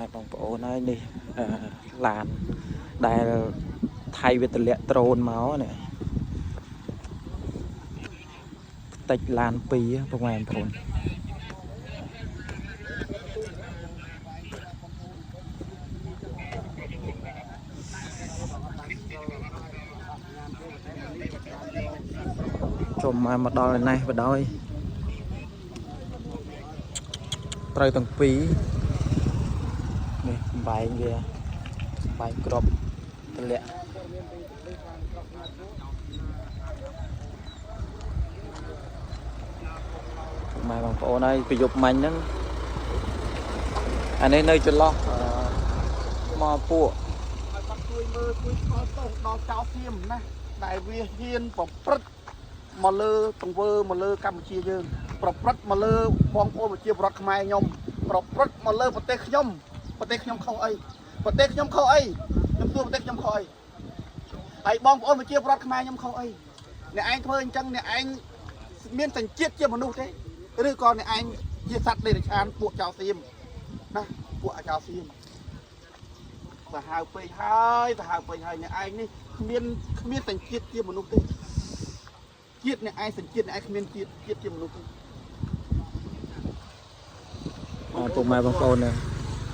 ម៉ែបងប្អូនហើយនេះអឺឡានដែលថៃវាទម្លាក់ដ្រូនមកនេះខ្ទេចឡានពីរពុកម៉ែបងប្អូនជុំមកមកដល់ឯនេះបដ ாய் ត្រូវទាំងពីរនេះបំបែងវាបំបែងក្របទម្លាក់ពុកម៉ែបងប្អូនហើយប្រយប់មាញ់ហ្នឹងអានេះនៅចន្លោះអឺមកពួក ឲ្យគាត់ជួយមើលជួយស្គាល់ទោសដល់ចៅសៀមណាដែលវាហ៊ានប្រព្រឹត្តមកលើទង្វើមកលើកម្ពុជាយើង ប្រព្រឹត្តមកលើបងប្អូនប្រជាពលរដ្ឋខ្មែរខ្ញុំប្រព្រឹត្តមកលើប្រទេសខ្ញុំប្រទេសខ្ញុំខុសអីប្រទេសខ្ញុំខុសអីខ្ញុំសួរប្រទេសខ្ញុំខុសអីហើយបងប្អូនប្រជាពលរដ្ឋខ្មែរខ្ញុំខុសអីអ្នកឯងធ្វើអញ្ចឹងអ្នកឯងមានសញ្ជាតិជាមនុស្សទេឬក៏អ្នកឯងជាសត្វដេរឆានពួកចៅសៀមណាពួកអាចៅសៀម សាហាវពេកហើយសាហាវពេកហើយអ្នកឯងនេះគ្មានគ្មានសញ្ជាតិជាមនុស្សទេជាតិអ្នកឯងសញ្ជាតិអ្នកឯងគ្មានជាតិជាតិជាមនុស្សទេ អ่าពុកម៉ែបងប្អូននេះ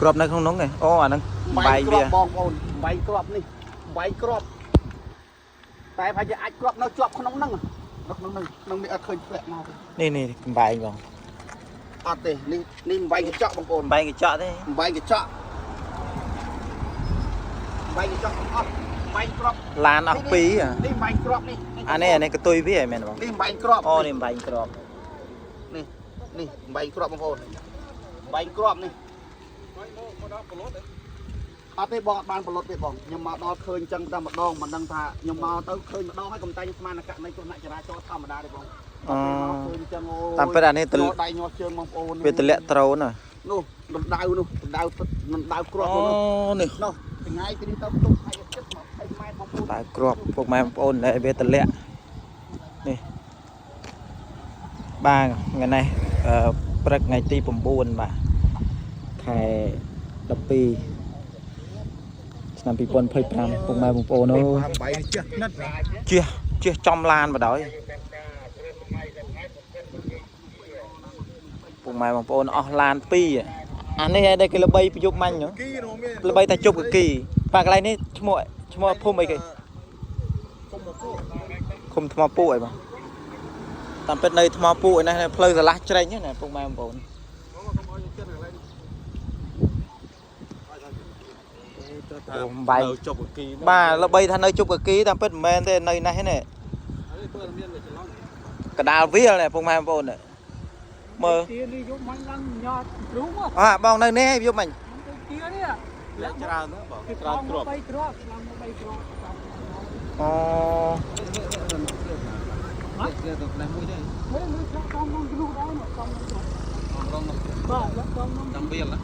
ក្របនៅក្នុងនោះឯងអូអាហ្នឹងបំបែង គ្ វា រាប់បងប្អូនបែងគ្រាប់នេះបែងគ្រាប់តែប្រហែលជាអាចគ្រាប់នៅជាប់ក្នុងហ្នឹងនៅក្នុងហ្នឹងក្នុងនេះអត់ឃើញធ្លាក់មកទេ នេះនេះបំបែងបង អត់ទេនេះនេះបែងកញ្ចក់បងប្អូន បំបែងកញ្ចក់ទេ បែងកញ្ចក់បែងកញ្ចក់ទាំងអស់បែងគ្រាប់ ឡានអស់ពីរអា នេះបែងគ្រាប់នេះ អានេះអានេះកន្ទុយវាឯងមែនបង នេះបែងគ្រាប់ អូនេះបំបែងក្រប នេះនេះបែងគ្រាប់បងប្អូនបែងគ្រាប់នេះអត់ទេបងអត់បានប្រលត់ទេបងខ្ញុំមកដល់ឃើញចឹងតែម្ដងមិនដឹងថាខ្ញុំមកទៅឃើញម្ដងហើយកុំតែខ្ញុំស្មានករណីគ្រោះថ្នាក់ចរាចរណ៍ធម្មតាទេបង អូ មកឃើញចឹងអូ តាមពិតអានេះទ ទ ល ដៃញាស់ជើងបងប្អូន វាទម្លាក់ត្រូនហ៎ នោះដណ្ដៅនោះដណ្ដៅដណ្ដៅគ្រាប់ អូ នោះ នេះ នោះថ្ងៃពីនេះទៅទុកហើយចិត្ត20ម៉ែត្របងប្អូន តើក្របពុកម៉ែបងប្អូនដែលវាទម្លាក់នេះបាទថ្ងៃនេះអឺព្រឹកថ្ងៃទី9បាទខែ12ឆ្នាំ2025ពុកម៉ែបងប្អូនអើយ បែងជះនិត ជះជះចំឡានបដ ாய் ពុកម៉ែបងប្អូនអស់ឡាន2អានេះឯងដែលគេល្បីប្រយុទ្ធមាញ់ហ៎ គីនោះមាន ល្បីតែជប់កគីបាទកន្លែងនេះឈ្មោះឈ្មោះភូមិអីគេឃុំថ្មពួកអីបងតាមពិតនៅថ្មពួកឯនេះផ្លូវស្រឡះជ្រេញហ្នឹងណាពុកម៉ែបងប្អូនអូបែក នៅជប់កគី បាទល្បីថានៅជប់កគីតាមពិតមិនមែនទេនៅនេះនេះកដាលវាលនេះពុកម៉ែបងប្អូននេះមើល ទានេះយកមាញ់ឡើងញ៉ាត់ទ្រូង អ่าបងនៅនេះយប់មិញ ទៅទានេះ លាក់ច្រើនណាស់បង គេ ច្រើនគ្រាប់ 3គ្រាប់ឡើងមក3គ្រាប់ អូ មើលមើលឆ្លាក់កំក្នុងទ្រូងដែរមកកំក្នុងទ្រូងបាទលាក់កំក្នុង តាមវាលណា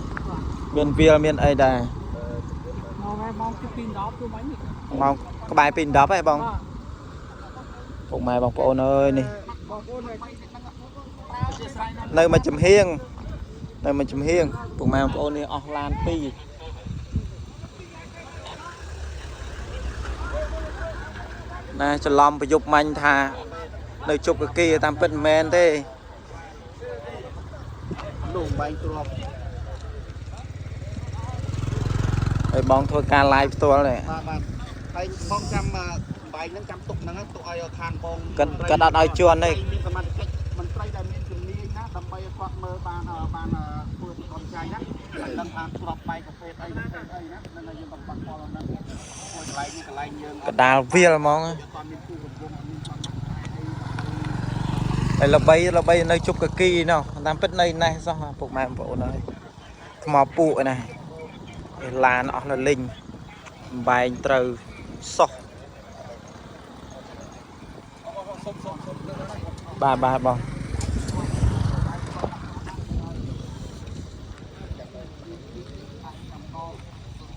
មានវាលមានអីដែរ មកហើយមកទី2 10ទៅមាញ់នេះ ម៉ោងក្បែរ2 10ហ៎បង បាទ ពុកម៉ែបងប្អូនអើយនេះ បងប្អូន នៅមួយចំហៀងនៅមួយចំហៀងពុកម៉ែបងប្អូននេះអស់ឡានពីរណាច្រឡំប្រយុទ្ធមាញ់ថា នៅជប់កគីតាមពិតមិនមែនទេ នោះបែងគ្រាប់ ហើយបងធ្វើការ live ផ្ទាល់នេះ បាទបាទហើយបងចាំបែងហ្នឹងចាំទុកហ្នឹងទុកឲ្យខាងបង គាត់គាត់អត់ឲ្យជន់ទេ មានសមត្ថកិច្ចមន្ត្រីដែលមានជំនាញណាដើម្បីឲ្យគាត់មើលបានបានធ្វើប្រកបចៃណាឲ្យដឹងថាគ្រាប់បែកកាហ្វេអីកាហ្វេអីណានឹងឲ្យយើងកំបាក់ផលហ្នឹងមួយកន្លែងនេះកន្លែងយើង កដាលវាលហ្មង អត់មានគូរំវងអត់មានគាត់ ហើយល្បីល្បីនៅជប់កគីណោះតាមពិតនៅនេះសោះពុកម៉ែបងប្អូនអើយថ្មពួកឯណាឯឡានអស់លលិញបំបែងត្រូវសោះបាទបាទបង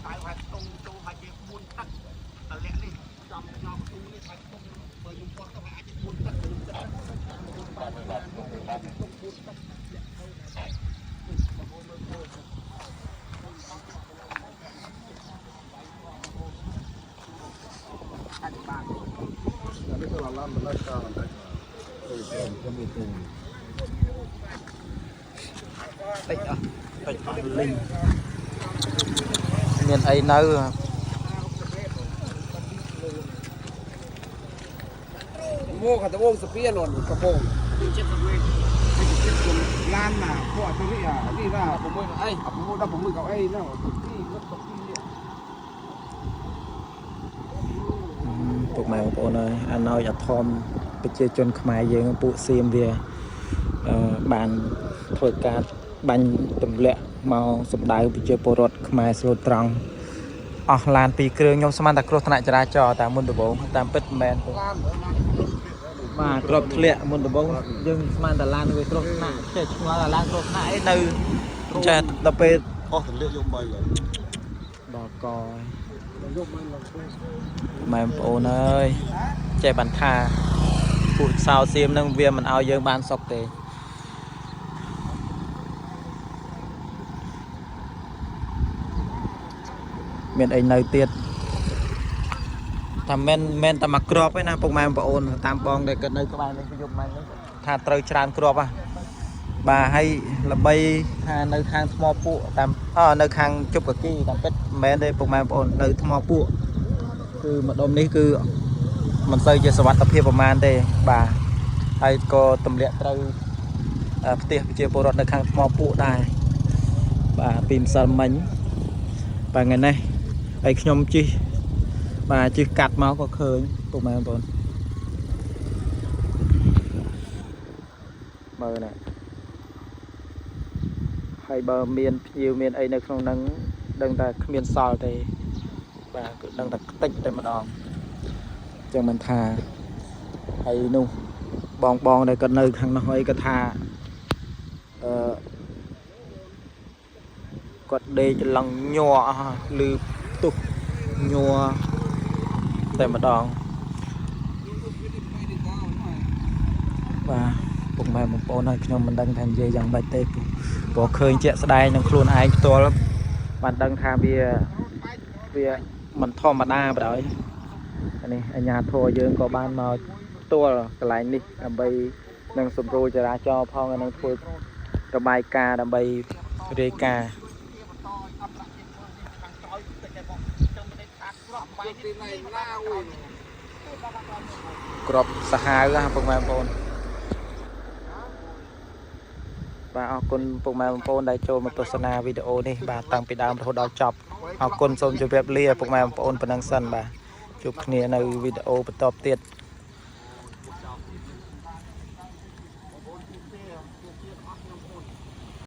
តែហាច់តុងចូលហាច់ជា4ទឹកតលាក់នេះចំញោមទូនេះហាច់តុងបើខ្ញុំបោះទៅអាច4ទឹកខ្ញុំទឹក តិចអស់តិចអស់លីងមានអីនៅ មកកតវងសពានកំពងឡានណាពួកទៅនេះនេះណា6អី6 16កៅអីណាទីទី ពុកម៉ែបងប្អូនអើយអាណោចអាធំប្រជាជនខ្មែរយើងពួកសៀមវាអឺបានធ្វើការបាញ់ទម្លាក់មកសម្ដៅប្រជាពលរដ្ឋខ្មែរស្លូតត្រង់អស់ឡានពីរគ្រឿងខ្ញុំស្មានតែគ្រោះថ្នាក់ចរាចរណ៍តាមមុនដំបូងតាមពិតមិនមែនទេបាទក្របធ្លាក់មុនដំបូងយើងស្មានតែឡានវាគ្រោះថ្នាក់ចេះឆ្ងល់តែឡានគ្រោះថ្នាក់អីនៅចេះដល់ពេល អស់ទលាកយកបាយឡើយ ដល់កម៉ែបងប្អូនអើយចេះបានថាពួកសោសៀមនឹងវាមិនឲ្យយើងបានសុខទេមានអីនៅទៀតថាមិនមែនតែមួយគ្រាប់ទេណាពុកម៉ែបងប្អូនតាមបងដែលគាត់នៅក្បែរនេះយប់ម៉ែនេះថាត្រូវច្រើនគ្រាប់ហ่ะបាទហើយល្បីថានៅខាងថ្មពួកតាមអនៅខាងជប់កគីតាមពិតមិនមែនទេពុកម៉ែបងប្អូននៅថ្មពួកគឺម្ដុំនេះគឺមិនសូវជាសុវត្ថិភាពប្រហែលទេបាទហើយក៏ទម្លាក់ត្រូវផ្ទះប្រជាពលរដ្ឋនៅខាងថ្មពួកដែរបាទពីម្សិលមិញបាទថ្ងៃនេះហើយខ្ញុំជិះបាទជិះកាត់មកក៏ឃើញពុកម៉ែបងប្អូនមើលនេះហើយបើមានភ្ញៀវមានអីនៅក្នុងហ្នឹងដឹងតែគ្មានសល់ទេបាទគឺដឹងតែខ្ទេចតែម្ដងអញ្ចឹងមិនថាហើយនោះបងបងដែលគាត់នៅខាងនោះអីគាត់ថាអឺគាត់ដេកឡងញ័រអស់ឬផ្ទុះញ័រតែម្ដងបាទពុកម៉ែបងប្អូនហើយខ្ញុំមិនដឹងថានិយាយយ៉ាងម៉េចទេព្រោះឃើញជាក់ស្ដែងនឹងខ្លួនឯងផ្ទាល់បានដឹងថាវាវាមិនធម្មតាបណ្ដោយនេះអាជ្ញាធរយើងក៏បានមកផ្ទាល់កន្លែងនេះដើម្បីនឹងសម្រួលចរាចរណ៍ផងនិងធ្វើរបាយការណ៍ដើម្បីរាយការណ៍ ក្របសាហាវណាពុកម៉ែបងប្អូនបាទអរគុណពុកម៉ែបងប្អូនដែលចូលមកទស្សនាវីដេអូនេះបាទតាំងពីដើមរហូតដល់ចប់អរគុណសូមជម្រាបលាពុកម៉ែបងប្អូនប៉ុណ្ណឹងសិនបាទជួបគ្នានៅវីដេអូបន្តទៀត។